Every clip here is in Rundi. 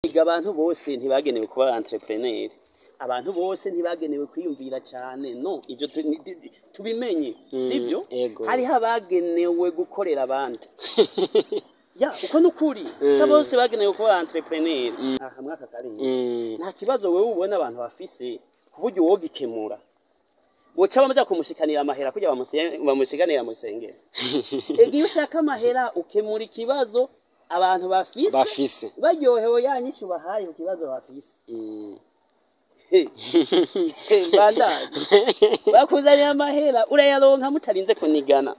Erega abantu bose ntibagenewe kuba entrepreneur, abantu bose ntibagenewe kwiyumvira cyane. No ivyo tubimenye, sivyo? Ego. Hariho abagenewe gukorera abandi. Ya, uko nukuri, si bose bagenewe kuba entrepreneur. Aha mwaka karere nta kibazo wewe ubona abantu bafise ku buryo wogikemura, boca bamaze kumushikanira amahera kugira bamushikanira mu rusengero. Ega iyo ushaka amahera, ukemura ikibazo abantu bafise, Bafise. Baryohewe ya nyishu bahaye ku kibazo bafise. Bandanye bakuzaniye amahera, urayaronka mutarinze kunigana.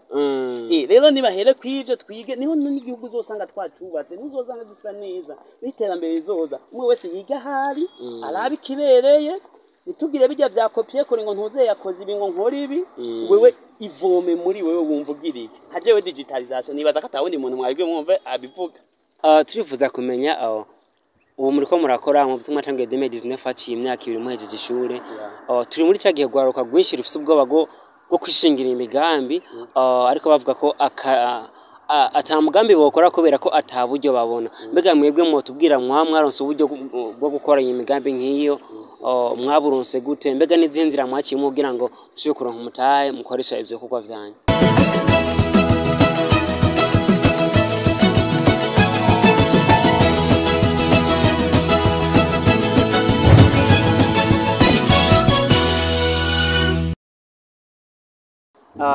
Rero nibahere kw'ivyo twige, niho n'igihugu uzosanga twacubatse, niho uzosanga gisa neza, n'iterambere rizoza. Umwe wese yiga ahari, arabe ikibereye. Ntitugire bijya vya copier-coller ngo ntuze yakoze ibi ngo nkore ibi. Wewe ivome muri wewe, wumva ugira iki? Nka jewe digitalisation, nibaza ko atawundi muntu mwabwe mwumve abivuga. Turifuza kumenya ubu muriko murakora mu byo mwatangiye 2019, haciye imyaka 2 muhejeje ishure. Turi muri cya gihe gwaruka rwinshi rufise ubwoba bwo kwishingira imigambi, ariko bavuga ko ata mugambi bokora kubera ko ata buryo babona. Mbega mwebwe mwotubwira, mwaronse uburyo bwo gukora iyi migambi nk'iyo, mwaburonse gute? Mbega n'izihe nzira mwaciyemo kugira ngo mushobore kuronka umutahe mukoresha ivyo bikorwa vyanyu?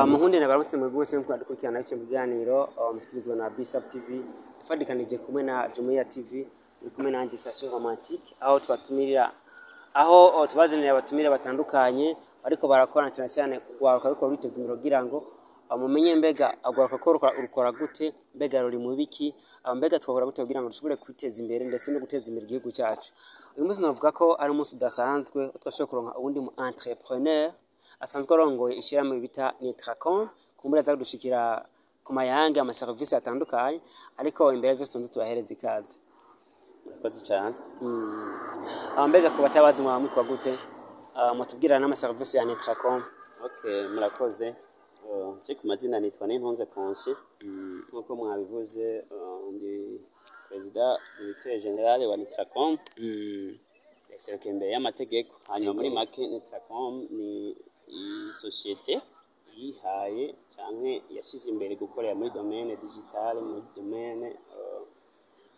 Muhunde na baramutse mwebwe mwese muko dukurikirana icyo biganiro, mushikirizwa na Bishop TV ifadikanije kumwe na Jumuiya TV, uri kumwe nanjye Station Romantique, aho twatumirira, aho tubazanira abatumire batandukanye ariko barakora cyane cyane kugwaruka, ariko rwiteza imbere kugira ngo mumenye mbega agwaruka ko rukora gute, mbega ruri mu biki, mbega twakora gute kugira ngo dushobore kwiteza imbere ndetse no guteza imbere igihugu cyacu. Uyu munsi navuga ko ari umunsi udasanzwe, twashoboye kuronka uwundi mu entrepreneur asanzwe arongoye ishyirahamwe bita Nitracom, kumbura aza kudushikira ku mayange amaserivisi atandukanye. Ariko imbere ya byose tubanze tubahereza ikaze. Murakoze cyane. Mbega ku batabazi, mwaba mwitwa gute? Mutubwira n'amaserivisi ya Nitracom. Okay, murakoze. Je ku mazina nitwa Nintunze Ponsi, nk'uko mwabivuze, ndi perezida directeur général wa Nitracom, yaserukiye imbere y'amategeko. Hanyuma muri make, Nitracom ni isosiyete yihaye canke yashyize imbere gukorera muri domaine digitale, muri domaine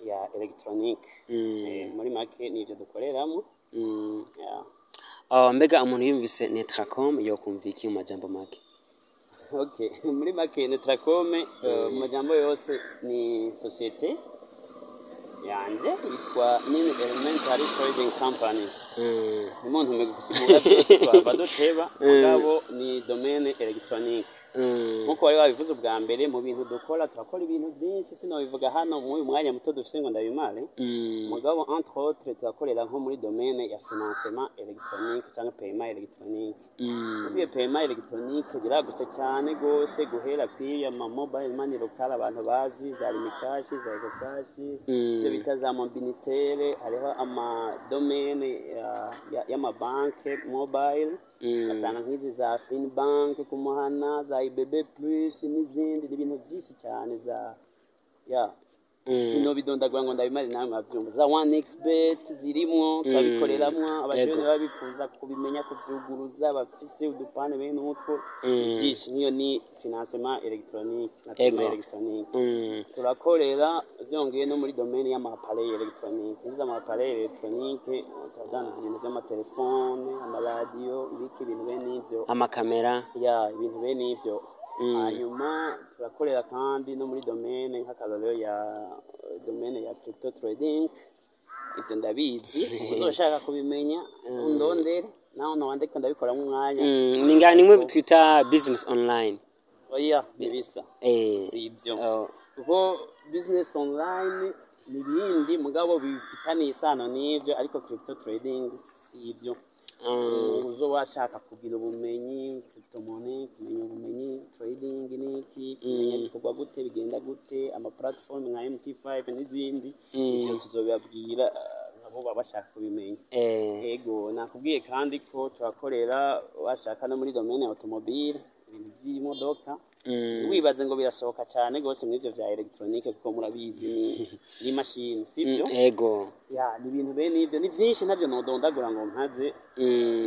ya électronique. Muri make nivyo dukoreramo. Yeah. Mbega umuntu yumvise Nitracom yokumva iki mu majambo make? Okay, muri make Nitracom, mu majambo yose, ni société yanje yitwa Nini Elementary Trading Company. Umuntu gusigura byose twava duteba, mugabo ni domaine électronique. Nkuko wari wabivuze ubwa mbere, mu bintu dukora, turakora ibintu byinshi, sinobivuga hano muri uyu mwanya muto dufise ngo ndabimare. Mugabo entre autres turakorera nko muri domaine ya financement électronique cyangwa paiement électronique. Ubiye paiement électronique biragutse cyane gose, guhera kw'iya ma mobile money local abantu bazi, za Lumicash, za Ecocash, ivyo bita za Mobinitel. Hariho ama domaine y'amabanke mobile, asanga nk'izi za Finbank kumuhana, za IBB plus n'izindi, ni ibintu byinshi cyane za ya sinobidondagura ngo ndabimare, nawe mwabyumva, za 1xBet zirimwo, turabikoreramwo. Abajene baba bifuza kubimenya, kuvyuguruza, bafise udupane bene utwo, byinshi. Nk'iyo ni financement électronique na paiement électronique. Turakorera vyongeye no muri domaine y'ama appareil électronique. Bivuze ama appareil électronique, turadandaza ibintu vy'amatelefone, amaradiyo, ibiki, ibintu bene ivyo. Amakamera. Ya, ibintu bene ivyo. Hanyuma turakorera kandi no muri domaine, nk'akarorero, ya domaine ya crypto trading. Ivyo ndabizi, uzoshaka kubimenya undondere, naho nowandika ndabikoramwo umwanya. Ni ngani nimwe twita business online? Oya, ntibisa. Si ibyo. Kuko business online ni ibindi, mugabo bifitaniye isano n'ivyo, ariko crypto trading si ibyo. Uzo washaka kugira ubumenyi cryptomonnaie, kumenya ubumenyi trading niki, kumenya bikorwa gute, bigenda gute, ama platform nka MT5 n'izindi, ivyo tuzobibabwira, nabo baba bashaka kubimenya. Ego, nakubwiye kandi ko turakorera washaka no muri domaine automobile. Ibintu by'imodoka, wibaze ngo birasohoka cyane gose muri ivyo vya électronique, kuko murabizi ni imashini, sivyo? Ego. Ya, ni ibintu bene ivyo, ni byinshi, ntavyo nodondagura ngo mpaze.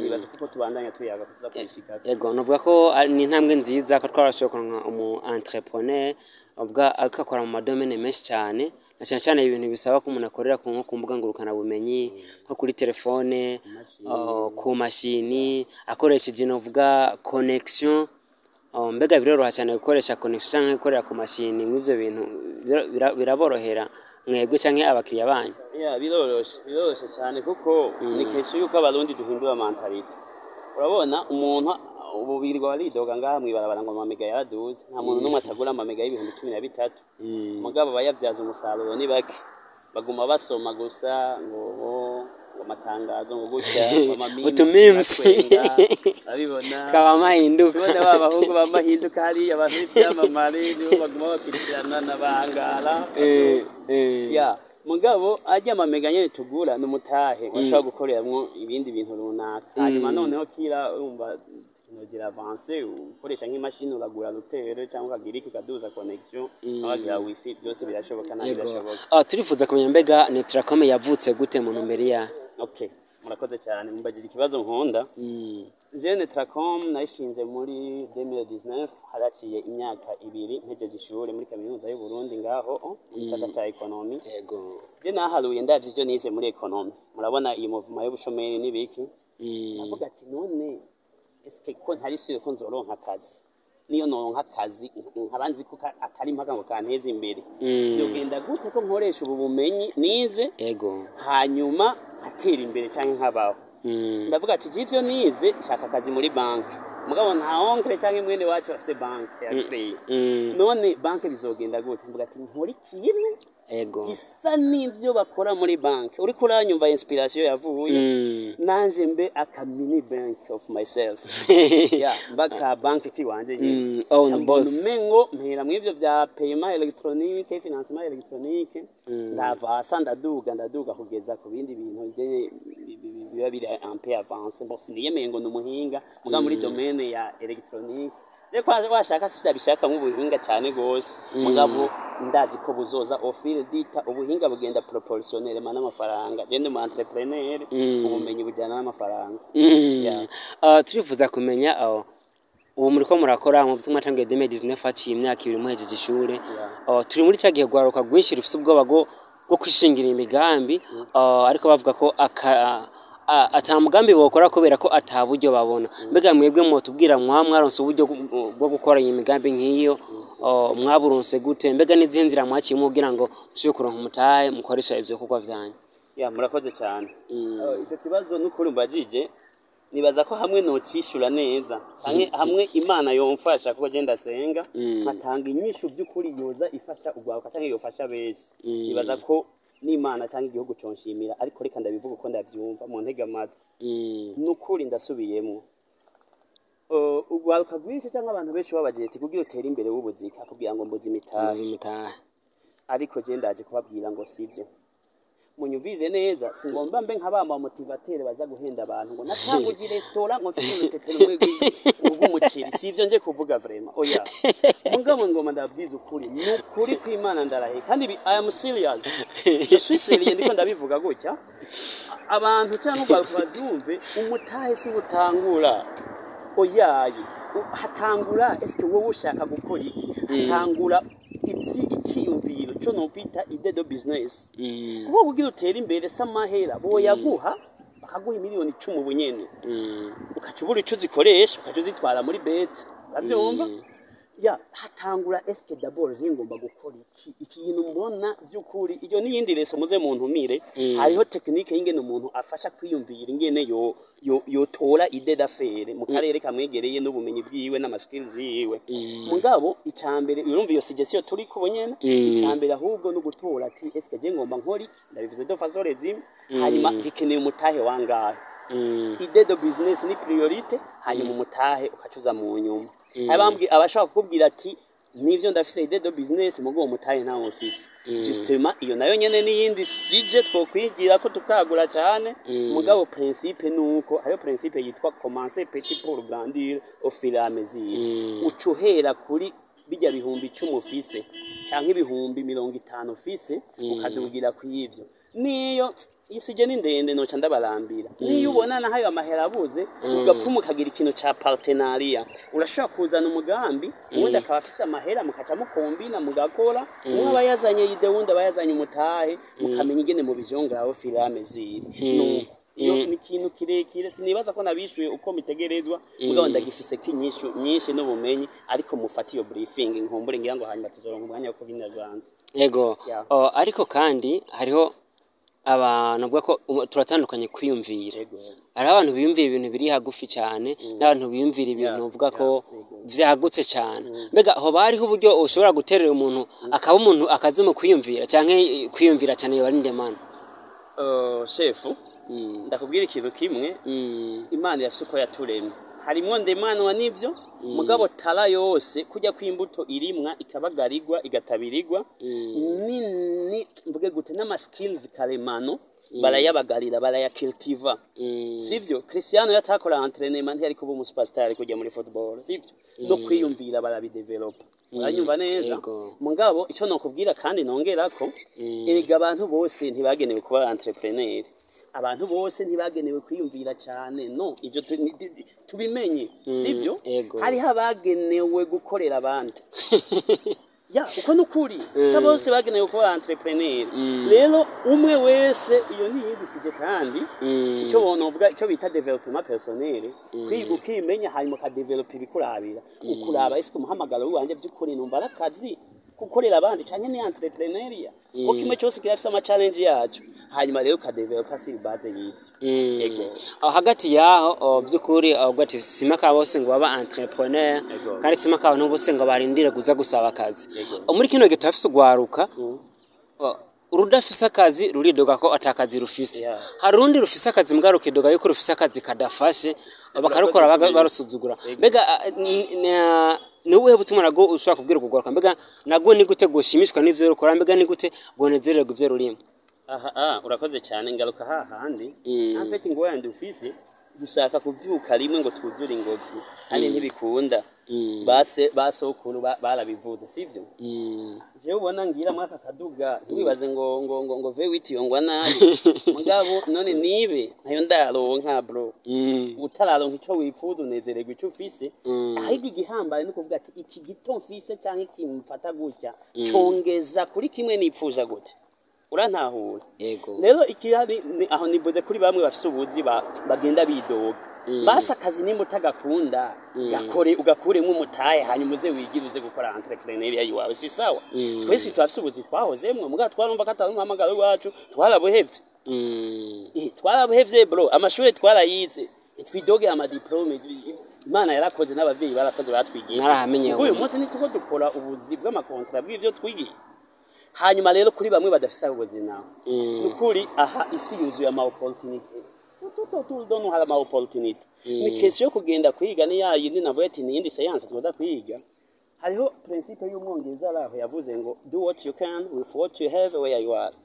Nibaza kuko tubandanya tuyaga ko tuza kubishikako. Ego, novuga ko ni intambwe nziza ko twarashoboye kuronka umu entrepreneur uvuga akakora mu ma domaines menshi cyane, na cyane cyane ibintu bisaba ko umuntu akorera nko ku mbuga ngurukana bumenyi, nko kuri telefone, ku mashini, akoresheje novuga connexion. Mbega biroroha cyane gukoresha connexion canke gukorera ku mashini nk'ivyo bintu biraborohera mwebwe canke abakiriya banyu? Ya, biroroshe, biroroshe cyane, kuko ni kenshi yuko Abarundi duhindura mentalité. Urabona umuntu ubu birirwa baridoga ngaha mw'ibarabara ngo amamega yaraduze. Nta muntu n'umwe atagura amamega y'13,000, mugabo bayavyaza umusaruro ni bake. Baguma basoma gusa ngo amatangazo, ngo gutya, ngo ama memes. Utu memes. Batwenga, urabibona. Kaba mahinduka. Tubona ba bahungu bamahinduka hariya, abantu b'ivyamamare nibo baguma bakurikirana na bangara. Ya, mugabo ajya amamega nyene tugura ni umutahe bashobora gukoreramwo ibindi bintu runaka. Hanyuma noneho kira urumva technologie avancée, ukoresha nk'imashini, uragura routeur cyangwa ukagira iki, ukaduza connexion, ukagira wifi, byose birashoboka nta birashoboka. Turifuza kumenya, mbega Netracom yavutse gute, mu ntumbero ya? Okay, murakoze cyane, mumbajije ikibazo nkunda. Je Netracom nayishinze muri 2019, haraciye imyaka 2 mpejeje ishure muri Kaminuza y'u Burundi, ngaho mu gisata ca économie. Je naharuye, ndazi ivyo nize muri économie. Murabona iyi mouvement y'ubushomeri n'ibiki. Ndavuga ati: none eske ko ntari sûr ko nzoronka akazi, niyo noronka akazi nkaba nzi ko atari mpaka ngo kanteze imbere, vyogenda gute ko nkoresha ubu bumenyi nize hanyuma nkatera imbere canke nkabaho? Ndavuga ati: je ivyo nize, nshaka akazi muri banki, mugabo nta oncle canke mwene wacu afise banki ya créé. None banki bizogenda gute? Mvuga ati: nkora ikintu gisa n'ivyo bakora muri banki. Uriko uranyumva inspiration yavuye? Nanje mbe aka mini bank of myself, yeah, mbaka banki kiwanje nyine. Own Ca mbona boss. Umengo mpera mw'ivyo vya paiement électronique, financement électronique, ndavasa, ndaduga, ndaduga kugeza ku bindi bintu biba biri un peu avancé. Bon, siniyemeye ngo ni umuhinga, muga muri domaine ya électronique rero kwa washaka sisabishaka nk'ubuhinga cyane gose, mugabo ndazi ko buzoza au fil du temps. Ubuhinga bugenda proportionnellement n'amafaranga. Je ndi mu entrepreneur, ubumenyi bujyana n'amafaranga. Yeah. Turifuza kumenya ubu muriko murakora mu byo mwatangiye 2019, haciye imyaka 2 muhejeje ishure. Turi muri cya gihe rwaruka rwinshi rufise ubwoba bwo kwishingira imigambi, ariko bavuga ko ata mugambi bokora kubera ko ata buryo babona. Mbega mwebwe mwotubwira, mwaronse uburyo bwo gukora iyi migambi nk'iyo, mwaburonse gute? Mbega n'izihe nzira mwaciyemo kugira ngo mushobore kuronka umutahe mukoresha ivyo bikorwa vyanyu? Ya, murakoze cyane. Icyo kibazo n'ukuri mbajije, nibaza ko hamwe nocishura neza canke hamwe Imana yomfasha, kuko je ndasenga, nkatanga inyishu by'ukuri yoza ifasha ugwaruka canke yofasha benshi, nibaza ko n'Imana canke igihugu conshimira. Ariko reka ndabivuga uko ndavyumva, mu ntege amatwi. Nukuri ndasubiyemwo, ugwaruka rwinshi cyangwa abantu benshi babagiye ati: kugira utere imbere w'ubuzika, akubwira ngo mbuze imitahe. Imitahe. Ariko je ndaje kubabwira ngo sivyo. Munyumvize neza, singomba mbe nka ba motivateurs baza guhenda abantu ngo natanguje restaurant, ngo mfite urutete rumwe rw'umuceri. Sivyo nje kuvuga vraiment, oya. Mugabo ngoma ndabwiza ukuri, ni ukuri kw'Imana, ndarahe kandi I am serious, je suis sérieux, ndiko ndabivuga gutya abantu cyangwa urwaruka bavyumve. Umutahe si utangura, oyaye. Hatangura eske wowe ushaka gukora iki, hatangura ibyi icyiyumviro cyo nokwita idée de business. Kuko kugira utere imbere si amahera. Boyaguha, bakaguha miliyoni 10 ubunyene, ukaca ubura ico uzikoresha, ukaca uzitwara muri bet, uravyumva? Ya, hatangura eske d'abord je ngomba gukora iki, ikintu mbona by'ukuri. Iyo n'iyindi leçon muze muntumire. Hariho technique y'ingene umuntu afasha kwiyumvira ingene yo yotora idée d'affaires mu karere kamwegereye n'ubumenyi bwiwe n'ama skills yiwe. Mugabo icambere, urumva iyo suggestion turi kubo nyene, icambere ahubwo no gutora ati: eske je ngomba nkora iki? Ndabivuze de façon résumée. Hanyuma gikeneye umutahe wangahe? Idée de business ni priorité, hanyuma umutahe ukacuza mu nyuma. Abambwi abashaka kukubwira ati Nivyo, ndafise idée de business, mugo umutahe ntawo mfise. Justement, iyo nayo nyene n'iyindi sujet twokwigira ko tukagura cyane. Mugabo principe nuko hariyo principe yitwa "commencer petit pour grandir au fur et à mesure". Uca uhera kuri bijya 10.000 ufise canke 50.000 ufise, ukadugira kw'ivyo. Niyo isije ni ndende, noca ndabarambira. Niyo ubona nahayo amahera abuze, ugapfuma ukagira ikintu ca partenariat. Urashobora kuzana umugambi, uwundi akaba afise amahera, mukaca mukombina, mugakora. Umwe aba yazanye idée, uwundi aba yazanye umutahe, mukamenya ingene mubijongera au fur et à mesure. Nuko iyo ni ikintu kirekire, sinibaza ko nabishuye uko mitegerezwa, mugabo ndagifise ko inyishu nyinshi n'ubumenyi, ariko mufate iyo briefing, nkumbure ngira ngo hanyuma tuzoronka umwanya wo kubinaganza. Yego. Yeah. Oh, ariko kandi hariho abantu bavuga ko turatandukanye kwiyumvira. Hariho abantu biyumvira ibintu biri hagufi cyane n'abantu biyumvira ibintu uvuga ko vyagutse cyane. Mbega hoba hariho uburyo ushobora guterera umuntu akaba umuntu akazi mu kwiyumvira, canke kwiyumvira cyane yoba ari ndemana? Shefu, ndakubwira ikintu kimwe. Imana irafise uko yaturemye, harimwo ndemanwa n'ivyo, mugabo tara yose kujya kw'imbuto irimwa, ikabagarirwa, igatabirirwa, ni mvuge gute, n'ama skills karemano barayabagarira, barayacultiva, sivyo? Cristiano yatakora entraînement ntiyari kuba umu superstar kujya muri football, sivyo? No kwiyumvira barabidevelopa, uranyumva neza? Yego. Mugabo ico nokubwira kandi nongerako, erega abantu bose ntibagenewe kuba entrepreneur, abantu bose ntibagenewe kwiyumvira cyane. No ivyo tubimenye, sivyo? Yego. Hariho abagenewe gukorera abandi. Ya, uko nukuri, si bose bagenewe kuba entrepreneur. Rero umwe wese, iyo ni iyindi kandi icyo bonovuga, icyo bita développement personnel, kwiga ukimenya, hanyuma ukadevelopa ibikurabira, ukuraba ese umuhamagaro wanje by'ukuri numva ari akazi gukorera abandi canke ni entrepreneuriat, kuko kimwe cyose kirafise ama challenge yaco, hanyuma rero ukadevelopa sur base y'ivyo. Ego. Aho hagati yaho, by'ukuri ubwo ati simaka bose ngo baba entrepreneur, kandi simaka abantu bose ngo barindire kuza gusaba akazi. Ego. Muri kino gihe turafise ugwaruka, urudafise akazi ruridoga ko atakazi rufise. Hari urundi rufise akazi mbwa rukidoga yuko rufise akazi kadafashe, bakarukora barusuzugura. Mbega ni ubuhe butumwa nabwo ushobora kubwira urwo rwaruka? Mbega nabwo ni gute gushimishwa n'ivyo rukora? Mbega ni gute rwonezererwa ivyo rurimo? Aha, urakoze cyane. Ngaruka hahandi. En fait, ingorane dufise, dushaka kuvyuka rimwe ngo twuzure ingobyi, kandi ntibikunda. Base basokuru barabivuze, sivyo? Jewe ubona ngira mwaka kaduga, ntiwibaze ngo V8 yongwa nabi, mugabo none nibe ntayo ndaronka, bro. Utararonka ico wipfuza, unezererwa ico ufise. Ahubwo igihambaye ni ukuvuga ati iki gito mfise canke kimfata gutya congeza kuri kimwe nipfuza gute, urantahura? Yego. Rero ikihari aho nivuze kuri bamwe bafise ubuzi bagenda bidoga, basi akazi nimba utagakunda, gakore ugakuremo umutahe, hanyuma uze wigire, uze gukora entrepreneuriat iwawe, si sawa? Twese turafise ubuzi twahozemwo, mugabo twarumva ko atari umuhamagaro wacu, twarabuhevye. Twarabuhevye, bro. Amashure twarayize, ntitwidogera amadiplome. Imana yarakoze n'abavyeyi barakoze, batwigisha. Narahamenye. Kuko uyu munsi ntituko dukora ubuzi bw'amakontra bw'ivyo twigiye. Hanyuma rero kuri bamwe badafise ubuzi nawe, nukuri aha isi yuzuye ama opportunité, tout hari ama opportunité. Ni question yo kugenda kwiga, ni ya yindi navuga ati ni yindi séance twoza kwiga. Hariho principe y'umwongereza araho yavuze ngo "Do what you can with what you have where you are."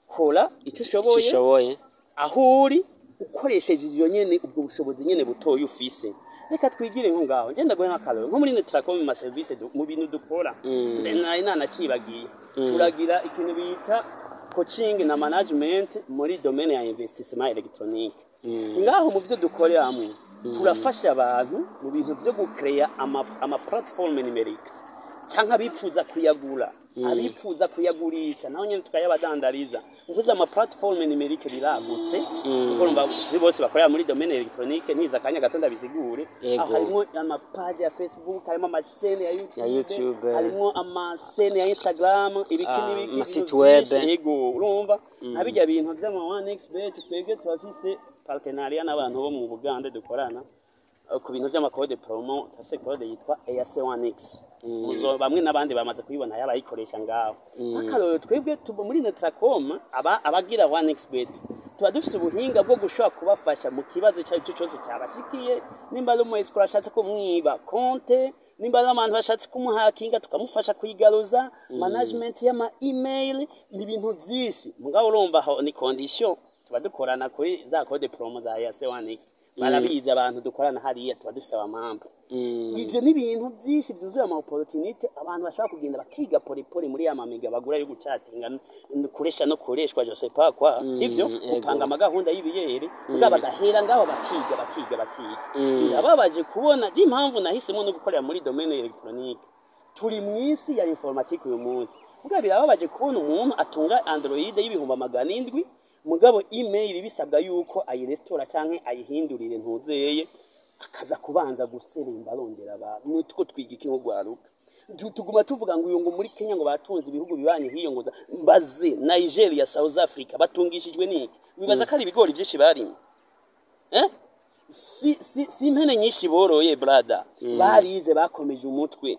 Kora icyo ushoboye ushoboye aho uri, ukoresheje ivyo nyene, ubwo bushobozi nyene butoya ufise. Reka twigire nko ngaho, ngenda guhe nk'akarorero nko muri Netracom, mu maserivisi mu bintu dukora, nari nanacibagiye, turagira ikintu bita coaching na management muri domaine ya investissement électronique. Ngaho mu byo dukoreramwo, turafasha abantu mu bintu vyo gucrea ama plateforme numérique, canke abifuza kuyagura, abifuza kuyagurisha, naho nyene tukayabadandariza. Mvuze ama plateforme numérique biragutse, kuko urumva si bose bakorera muri domaine électronique. Ntiza akanya gato ndabisigure. Yego. Aho harimo ama page ya Facebook, harimo ama chaîne ya YouTube, Ya YouTube. harimo ama chaîne ya Instagram, ibiki n'ibiki, ama site ibintu web. vyinshi. Yego, urumva nka bijya bintu vy'ama 1xBet, twebwe turafise partenariat n'abantu bo mu Bugande dukorana ku bintu vy'amakode promo. Turafise code yitwa EAC1X. Muzo bamwe n'abandi bamaze kuyibona y'abayikoresha ngaho. Nk'akarorero, twebwe tuba muri Netracom, aba abagira 1xBet. Tuba dufise ubuhinga bwo gushobora kubafasha mu kibazo icyo ari cyo cyose cyabashikiye. Nimba ari umu escroc ashatse kumwiba konte, nimba ari abantu bashatse kumuhakinga, tukamufasha kuyigaruza. Management y'ama email ni ibintu byinshi. Mugabo urumva aho ni condition tuba dukorana kuri za code promo za EAC 1X, barabizi abantu dukorana hariya, tuba dufise abamambo. Ivyo ni ibintu byinshi byuzuye ama opportunity abantu bashobora kugenda bakiga polipoli muri ya mamega bagura yo gucatinga, kuresha no kureshwa, je sais pas quoi, sivyo? Gupanga amagahunda y'ibiyeri, ubwo bagahera ngaho bakiga, bakiga, bakiga. Birababaje kubona je impamvu nahisemo no gukorera muri domaine électronique. Turi mu isi ya informatique uyu munsi. Ubwo birababaje kubona umuntu atunga Android y'700,000, mugabo email bisabwa yuko ayirestora canke ayihindurire ntuzeye, akaza kubanza guseremba arondera abantu. Nitwo twiga iki nk'urwaruka? Tuguma tuvuga ngo uyu, ngo muri Kenya ngo batunze ibihugu bibanye hiyo, ngo mbaze Nigeria, South Africa, batungishijwe niki? Wibaza ko ari ibigori byinshi barimye? Eh? Si impene nyinshi boroye, brother. Barize, bakomeje umutwe.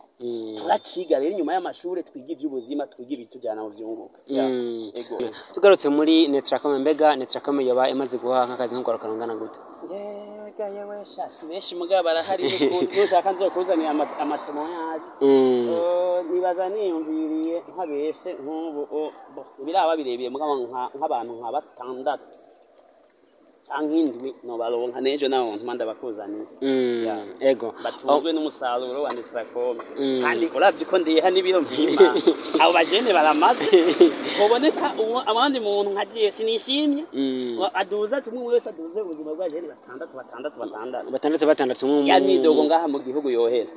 Turaciga rero inyuma y'amashuri, twiga iby'ubuzima, twiga ibitujyana mu vyunguka. Yeah. Ego. Tugarutse muri Netracom, mbega Netracom yoba imaze guha nk'akazi nk'urwaruka rungana gute? Yega yewe sha, si benshi mugabo barahari n'ukuri. Nushaka nzokuzanira ama témoignages. Nibaza niyumviriye nk'abeshe nk'ubu, bo, biraba birebire, mugabo nk'abantu nka batandatu canke indwi nobaronka n'ejo naho ntuma ndabakuzaniye. Yeah. Batunzwe n'umusaruro wa Netracom. Kandi uravye ko ndiha n'ibiro mpima, abo bajene baramaze hoboneka ubu abandi muntu nka jewe sinishimye. Aduza tumwe wese aduze ubuzima bwa jene batandatu, batandatu, batandatu. Batandatu, batandatu Ya myidogo ngaha mu gihugu yohera,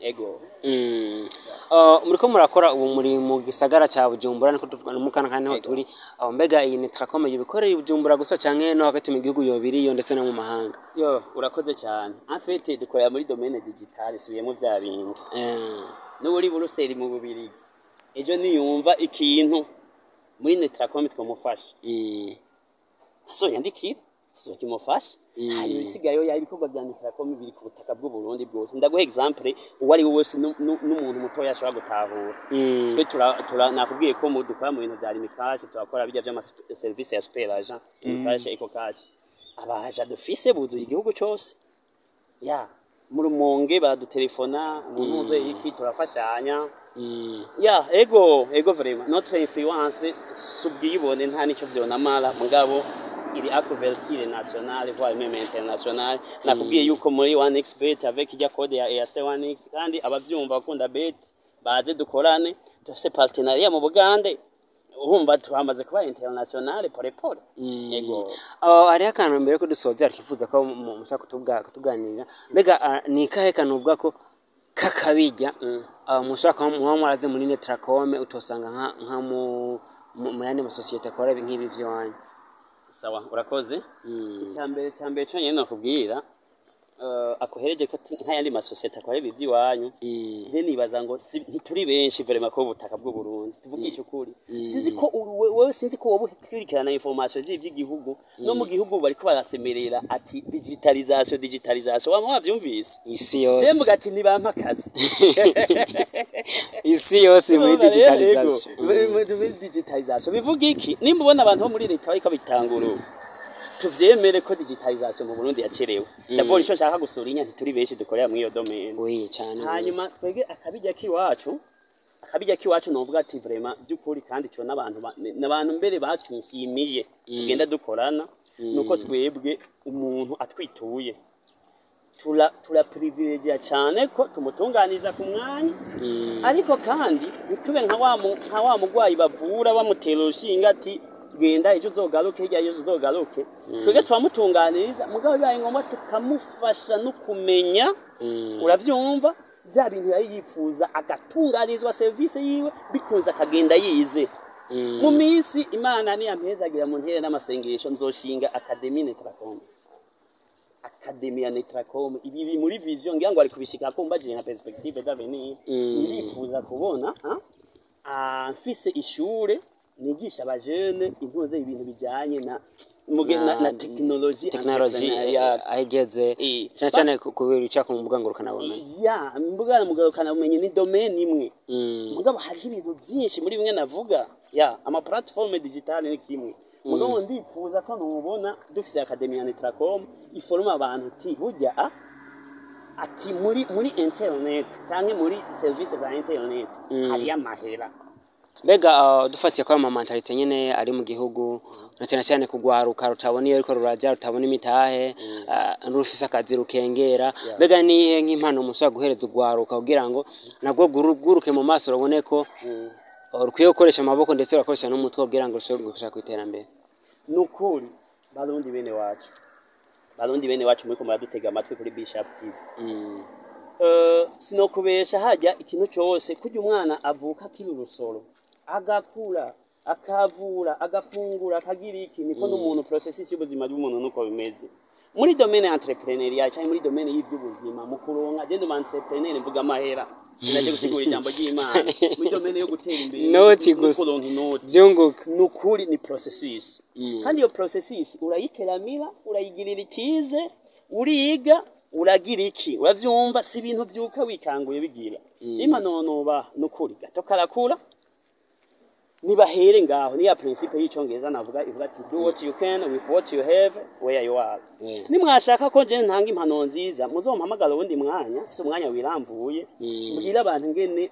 ego. Muriko murakora ubu muri mu gisagara ca Bujumbura, niko tuvuga no mukana kandi niho turi aho. Mbega iyi Netracom yobikorera i Bujumbura gusa canke no hagati mu gihugu yobiriyo ndetse no mu mahanga? Yo, urakoze cyane. En fait dukorera muri domaine digital, subiyemo vya bindi. N'uri Buruseli mu Bubirigi ejo niyumva ikintu muri Netracom twamufasha, azoyandikira, tuzokimufasha. Hanyuma isigayo ya ibikorwa bya Netracom biri ku butaka bw'u Burundi bwose. Ndaguha exemple uwo ari we wese, n'umuntu mutoya ashobora gutahura. Twe tura nakubwiye ko mu dukora mu bintu vya Lumicash, turakora bijya by'ama service ya super agent, Lumicash, Ecocash. Abaja dufise buzuye igihugu cyose. Ya mu Rumonge badutelefona, mu ntuze iki, turafashanya. Ya, ego, ego, vraiment notre influence subwibone nta nico vyonamara, mugabo iri à couverture nationale, voire même internationale. Nakubwiye yuko muri 1xBet avec ijya code ya EAC 1x, kandi abavyumva bakunda bet baze dukorane, dufise partenariat mu Bugande. Urumva twamaze kuba internationale pole pole. Yego. Hariho akantu mbere ko dusoza twifuza ko mushaka kutuganirira. Mbega ni kahe kantu uvuga ko kakabijya mushaka kuba muba mwaraze muri Netracom utosanga nka mu yandi masosiyete akora nk'ibi vy'iwanyu? Sawa, urakoze. Icyambere cyonyine nokubwira akohereje ko nk'ayandi masosiyete akora ibi by'iwanyu, je nibaza ngo ntituri benshi vraiment ko ubutaka bw'u Burundi, tuvugisha ukuri. Sinzi ko wewe, sinzi ko wowe ukurikirana information z'iby'igihugu, no mu gihugu bariko barasemerera ati digitalisation, digitalisation, wama wavyumvise? Isi yose. Je mvuga ati nibampa akazi. Isi yose muri digitalisation. Ego, muri digitalisation bivuga iki? Nimba ubona abantu bo muri leta bariko bitangura ubu, tuvyemere ko digitalisation mu Burundi yacerewe. D'abord ico nshaka gusura inya, ntituri benshi dukorera muri iyo domaine. Oui, cyane. Hanyuma twege akabijya kiwacu novuga ati vraiment by'ukuri, kandi ico n'abantu n'abantu mbere bakinshimiye tugenda dukorana, nuko twebwe umuntu atwituye tura privilégier cyane ko tumutunganiza ku mwanya. Ariko kandi ntitube nka wa mugwayi bavura bamutera urushinge ati genda ejo uzogaruke, hirya y'ejo uzogaruke. Twebwe turamutunganiriza, mugabo bibaye ngombwa tukamufasha no kumenya, uravyumva, bya bintu yari yifuza, agatunganirizwa serivisi yiwe bikunze, akagenda yize. Mu minsi Imana niyampezagira mu ntere n'amasengesho, nzoshinga académie Netracom, académie ya Netracom. Ibi biri muri vision, ngira ngo ari kubishika ko mbajije nka perspective d'avenir. Ndifuza kubona mfise ishure nigisha abajene intuze ibintu bijanye na technologie, technology entrepreneuriat. Ahigeze cyane cyane kubera ica ku mbuga ngurukanabumenyi. Ya mbuga ngurukanabumenyi ni domaine imwe, mugabo hariho ibintu byinshi muri bimwe navuga ya ama plateforme digitale ni kimwe. Mugabo ndipfuza ko nubona dufise academy ya Netracom iforoma abantu ti burya ati muri internet canke muri service za internet hariyo amahera. Mbega dufatiye ko ama mentalité nyene ari mu gihugu, na cyane cyane kugwaruka rutabona iyo ariko ruraja, rutabona imitahe, rufise akazi rukengera, mbega nihe nk'impano mushobora guhereza ugwaruka kugira ngo nabwo guruke mu maso, rubone ko rukwiye gukoresha amaboko ndetse rugakoresha n'umutwe kugira ngo rushobore gushaka kw'iterambere? Nukuri Barundi bene wacu, Barundi bene wacu muriko muradutega amatwi kuri Bishop TV, sinokubesha, hajya ikintu cyose kurya umwana avuka akiri urusoro, agakura, akavura, agafungura, akagira iki, niko n'umuntu, processus y'ubuzima bw'umuntu nuko bimeze. Muri domaine entrepreneuriat cyangwa muri domaine y'ivy'ubuzima, mu kuronka, je ndi umu entrepreneur, mvuga amahera, naje gusigura ijambo ry'Imana muri domaine yo gutera imbere Noti no gusa. kuronka inoti. Vyunguka. Nukuri ni processus, kandi iyo processus urayiteramira, urayigirira ikize, uriga, uragira iki, uravyumva. Si ibintu vyuka wikanguye bigira. Impanuro noba nukuri gato karakura, nibahere ngaho. Niya principe y'icongereza navuga ivuga ati: "Do what you can with what you have where you are." Nimwashaka ko je ntanga impanuro nziza, muzompamagara uwundi mwanya, mfise umwanya wiramvuye, mbwire abantu ingene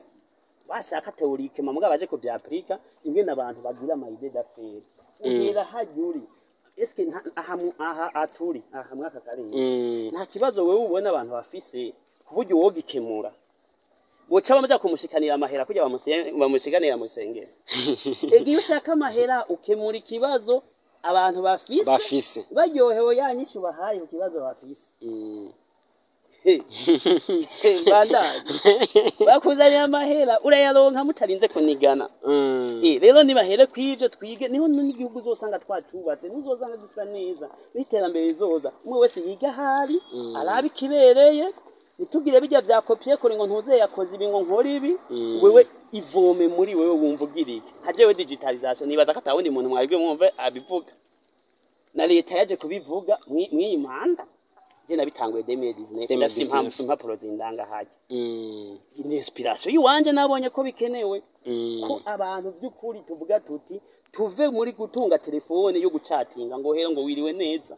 bashaka théorique, mugabo baje kuvyapurika, ingene abantu bagira ama idées d'affaires. Uhera hajya uri, eske aha aha aturi aha mwaka karere nta kibazo wewe ubona abantu bafise ku buryo wogikemura, boca bamaze kumushikanira amahera kugira bamushikanira mu rusengero? Ega iyo ushaka amahera, ukemura ikibazo abantu bafise, Bafise. baryohewe ya nyishu bahaye ku kibazo bafise. Bandanye bakuzaniye amahera, urayaronka mutarinze kunigana. Rero nibahere kw'ivyo twige, niho n'igihugu uzosanga twacubatse, ntuzosanga gisa neza n'iterambere rizoza. Umwe wese yiga ahari, arabe ikibereye, ntitugire bijya vya copier-coller ngo ntuze yakoze ibi ngo nkore ibi. Wewe ivome muri wewe, wumva ugira iki? Nka jewe digitalisation, nibaza ko atawundi muntu mwabibwe mwumve abivuga, na leta yaje kubivuga mw'iyi manda. Je nabitanguye 2019, ndafise 2019. impapuro zindanga hajya. Ni inspiration yiwanje, nabonye ko bikenewe ko abantu by'ukuri tuvuga tuti tuve muri gutunga telefone yo gucatinga ngo hero, ngo wiriwe neza,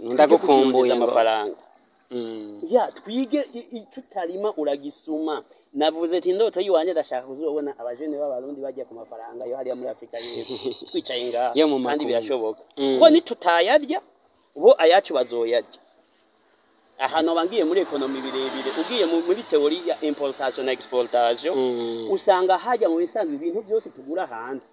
Ndagukumbuye ngo amafaranga ya twige tutarima uragisuma. Navuze ati indoto yiwanje, ndashaka kuzobona abajene b'Abarundi bagiye ku mafaranga yo hariya muri Afrika y'Epfo, twicaye ngaha. Yo mu Kandi makungu. birashoboka kuko nitutayarya bo ayacu bazoyarya. Aha noba ngiye muri économie birebire, ugiye muri théorie ya importation na exportation, usanga hajya mu bisanzwe ibintu byose tugura hanze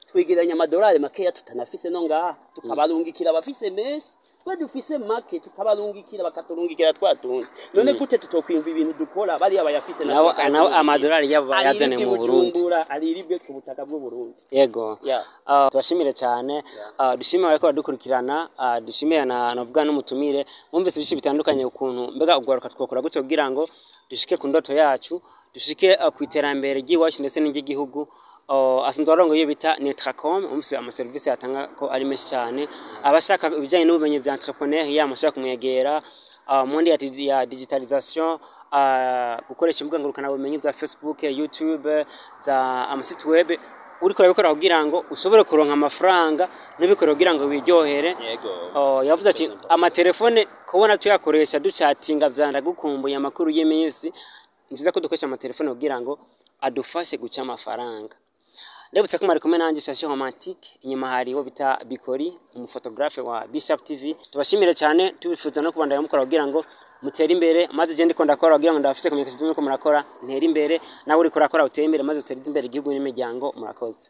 twegeranya amadolari makeya tutanafise no ngaha, tukabarungikira abafise menshi, twe dufise make tukabarungikira, bakaturungikira twatundi. None gute tutokwimva ibintu dukora bariya bayafise natwe Nabo bakayaturungikira? amadolari yabo bayazane Ariribwe mu Burundi. Bujumbura, ariribwe ku butaka bw'u Burundi. Yego. Yeah. Tubashimire cyane. Dushimire bariko baradukurikirana, dushimire na navuga n'umutumire. Mwumvise byinshi bitandukanye, ukuntu mbega ugwaruka twokora gutyo kugira ngo dushike ku ndoto yacu, dushike ku iterambere ry'iwacu ndetse n'iry'igihugu. Asanzwe arongoye iyo bita Netracom. Umvise amaserivisi yatanga ko ari menshi cyane. Abashaka ibijyanye n'ubumenyi bya entrepreneur ya mushaka kumwegera, mundi ya digitalisation, gukoresha imbuga ngurukanabumenyi za Facebook, YouTube, za ama site web, uriko urabikora kugira ngo ushobore kuronka amafaranga, ntubikore kugira ngo wiryohere. Yego. Oh, yavuze ati amatelefone kubona tuyakoresha ducatinga vya ndagukumbuye, amakuru y'iminsi, ni vyiza ko dukoresha amatelefone kugira ngo adufashe guca amafaranga. Ndabutse ko mwari kumwe nanjye Shashi Romantique, inyuma hariho bita Bikori, umuphotographe wa Bishop TV. Tubashimire cyane, tubifuza no kubandanya mukora kugira ngo mutere imbere, maze je ndiko ndakora kugira ngo ndabafite communication, muriko murakora ntere imbere, nawe uriko urakora utere imbere, maze utere imbere igihugu n'imiryango. Murakoze.